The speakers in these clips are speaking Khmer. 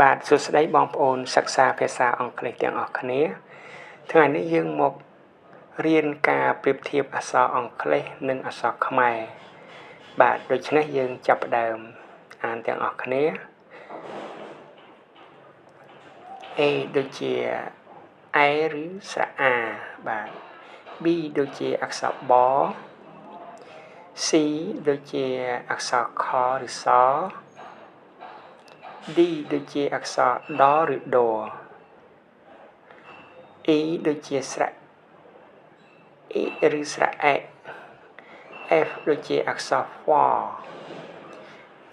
បាទសួស្តីបងប្អូនសិក្សាភាសាអង់គ្លេសទាំងអស់គ្នាថ្ងៃនេះយើងមករៀនការប្រៀបធៀបអក្សរអង់គ្លេសនិងអក្សរខ្មែរបាទដូច្នេះយើងចាប់ផ្ដើមអានទាំងអស់គ្នា A ដូចជា អែឬស្រៈអាបាទ B ដូចជាអក្សរប C ដូចជាអក្សរខឬស D ដូចជាអក្សរដឬដ E ដូចជាស្រៈអ៊ីឬស្រៈអែ F ដូចជាអក្សរហ្វ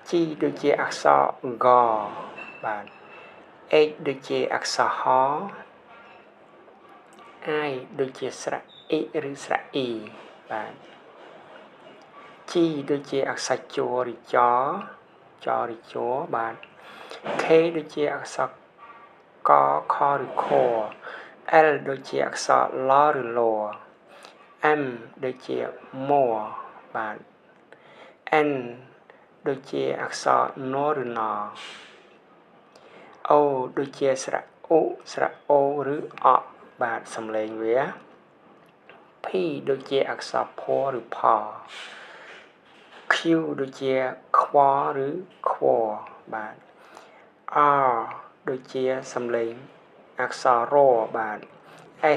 G ដូចជាអក្សរហ្គបាទ H ដូចជាអក្សរហ I ដូចជាស្រៈអ៊ីឬស្រៈអ៊ីបាទ G ដូចជាអក្សរជួឬចចឬជួបាទ K ដូចជាអក្សរកខឬខ L ដូចជាអក្សរលឬល M ដូចជាមួបាទ N ដូចជាអក្សរនឬណ O ដូចជាស្រៈឧស្រៈអូឬអបាទសំឡេងវា P ដូចជាអក្សរភឬផ Q ដូចជាខ្វឬខ្វបាទ R ដូចជាសំឡេងអក្សររបាទ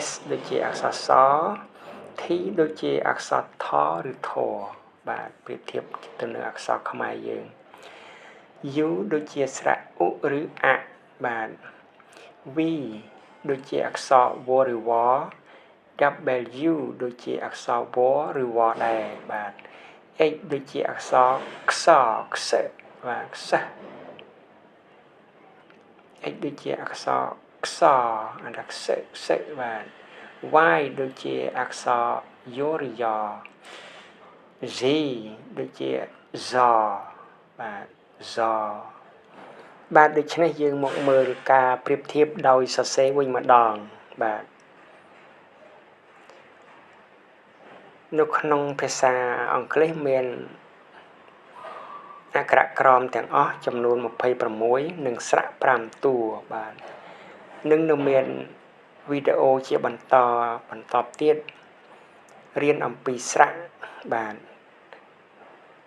S ដូចជាអក្សរស T ដូចជាអក្សរថឬធបាទប្រៀបធៀបទៅនឹងអក្សរខ្មែរយើង U ដូចជាស្រៈឧឬអបាទ V ដូចជាអក្សរវឬវ W ដូចជាអក្សរវឬវដែរបាទ X ដូចជាអក្សរខ្សខ្សបាទខ្ស X ដូចជាអក្សរខ្សអានថាខ្សខ្សបាទ Y ដូចជាអក្សរយោឬយ៉ Z ដូចជា z បាទ z បាទដូច្នេះយើងមកមើលការប្រៀបធៀបដោយសរសេរវិញម្ដងបាទនៅក្នុងភាសាអង់គ្លេសមានអក្ខរក្រមទាំងអស់ចំនួន26និងស្រៈ5តួបាទនឹងនៅមានវីដេអូជាបន្តបន្តទៀតរៀនអំពីស្រៈបាទ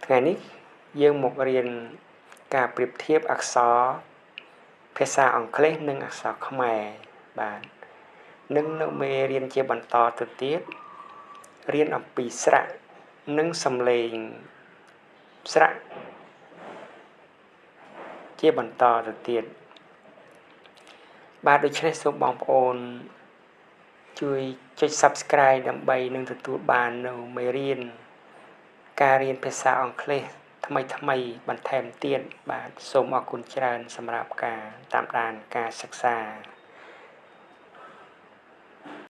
ថ្ងៃនេះយើងមករៀនការប្រៀបធៀបអក្សរភាសាអង់គ្លេសនិងអក្សរខ្មែរបាទនឹងនៅមេរៀនជាបន្តទៅទៀតរៀនអំពីស្រៈនិងសំឡេងស្រៈជាបន្តទៅទៀតបាទដូច្នេះសូមបងប្អូនជួយចុច Subscribe ដើម្បីនឹងទទួលបាននៅមេរៀនការរៀនភាសាអង់គ្លេសថ្មីៗបន្ថែមទៀតបាទសូមអរគុណច្រើនសម្រាប់ការតាមដានការសិក្សា។